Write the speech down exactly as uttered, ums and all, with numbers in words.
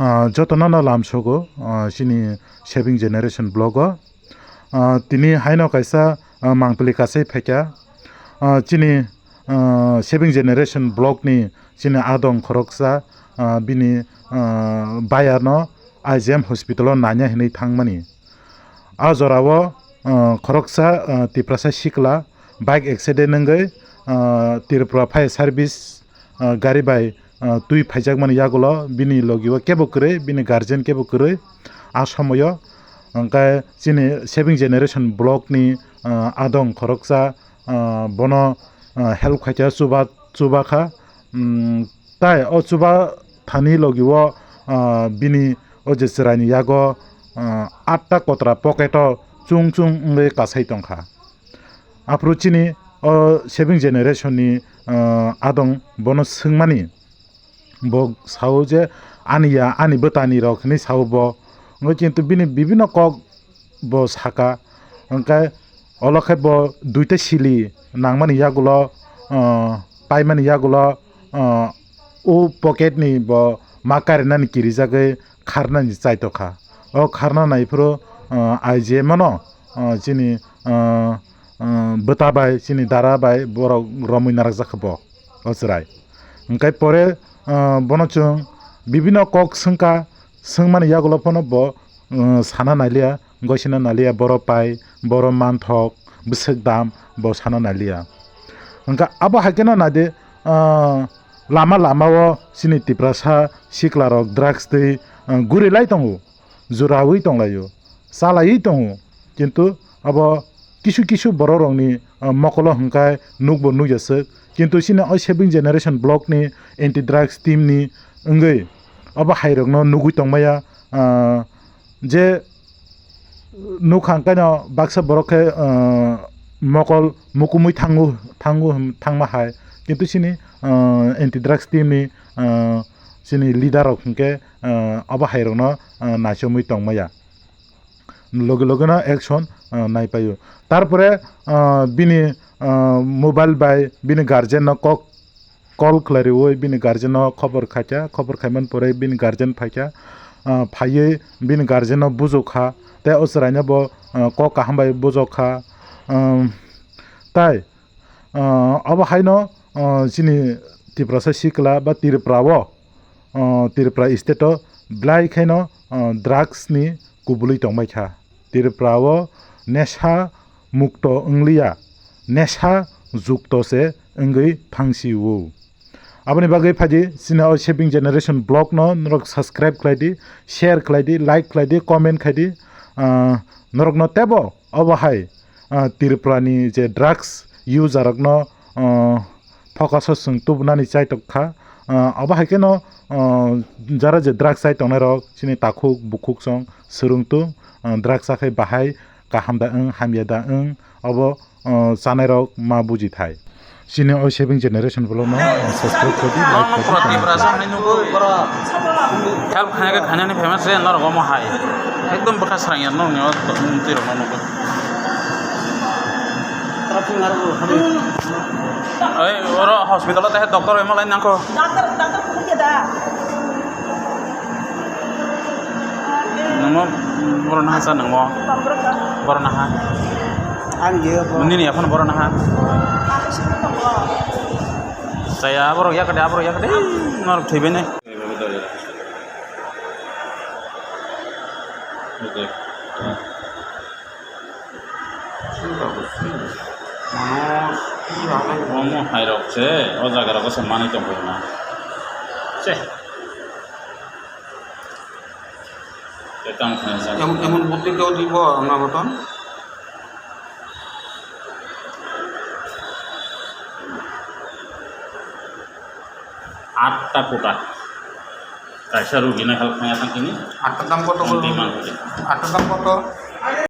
Ah, jotono no lamsogo, ah, chini Saving Generation vlog o. Ah, tini haino kaisa, ah, mangpili kasai phaikha. Ah, chini, ah, Saving Generation vlog ni chini adong khoroksa, ah, bini, ah, bayarno I G M hospital o nanya hinwi thangmani. A jorao, ah, khoroksa, ah, Tiprasa sikla bike accident wngwi, ah, Tripura Fire Service, ah, gari bai, ah, twi phaijakmani yagulo bini logi o kebo kwrwi, bini guardian kebo kwrwi. A somoyo hwnkhe chini Saving Generation vlog ni, ah, adong khoroksa, ah, bono, ah, help khaikha, chuba, chuba kha. Mm, tai o chuba thani logi o, ah, bini o je chwraini yago, ah, atta kotra pocket o chung chung wngwi kasai tongkha. Aphuru chini o Saving Generation ni, ah, adong bono swngmani, bo sao je ani ya, ani bwtani rok hinwi sao bo. Wngwi kintu bini bibinno kok bo saka, hwnkhe olo khe bo duita sili nangmani yagulo, ah, paimani yagulo, ah, o pocket ni bo ma karinani kirijagwi kharnani chaitokha. O kharna naiphuru, ah, I G M no, ah, chini, ah, ah, bwta bai, chini dara bai borok romwi narakjakha bo o chwrai. Hwnkhe pore, ah, bono chwng bibinno kok swngkha, swngmani yagulo phano bo, ah, sana naliya, goisina naliya, boro pai, boro manthok, bwswk dam, bo sana naliya. Hwnkhe abo hai kheno naide, ah, lama lama o chini Tiprasa sikla rok drugs twi, ah, guri lai tongo, juraui tong lai o, cha laiwi tongo, kintu abo kisu kisu borok rok ni, ah, mokolo hwnkhe nukbo nukya swk, kintu chini o Saving Generation vlog ni anti drugs team ni wngwi abo hai rok no nugwi tongmaya, ah, je nukha hwnkhe no baksa borok khe, ah, mokol mukumui thango, thango, thangma hai, kintu chini, ah, anti drugs team ni, ah, chini leader rok hwnkhe, ah, abo hai rok no, ah, naichomwi tongmaya, loge loge no action, ah, naipaio. Tarpore, ah, bini, ah, mobile bai bini guardian no kok call khlai riui bini guardian no khobor khaikha, khobor khaimani pore bini guardian phaikha, ah, phaiwi bini guardian no bujokha, tei o chwraino bo, ah, kok kaham bai bujokha. Um, tai, ah, abo haino, ah, chini Tiprasa sikla ba Tripura o, ah, Tripura state o belai khaino, ah, drugs ni kubului tongbaikha. Tripura o nesha mukto wngliya, nesha jukto se wngwi thangsio. Aboni bagwi phaidi chini o Saving Generation vlog no norok subscribe khlai di, share khlai di, like khlai di, comment khai di. Ah, norok no tebo obo hai, ah, Tripura ni je drugs user rok no, ah, focus o chwng tubunani chaitok kha. Ah, abo hai kheno, ah, jara je drugs chai tongnai rok chini takhuk bukhuk song swrwng tung, ah, drugs chakhai bahai kaham da wng hamya da wng abo, ah, chanai rok ma buji thai. Chini o Saving Generation vlog no, ah, subscribe khlai di, like khlai di, comment khlai di. Help khaina khe khainani famous se norok omo hai. Ekdom bwkha srang ya norok ni o twi rok no nugo. Oi, oro hospital o tei doctor bai malai nangkho. Doctor, doctor phunukya da. Nungno boro naha sa nungmo. Boro naha. Ang ye bo. Nini aphano boro naha. Chaya borok yakade, aborok yakade. Norok thwibaini. Omo hairok se o jaga rogo se manwi tongphuru na. Se. Tei tamo khe sa. Em-, emon buddhi kau dibo, ang na baton. Atta kota. Kaisa rugi na help khaya thang kini. Atta dam koto? Atta dam koto?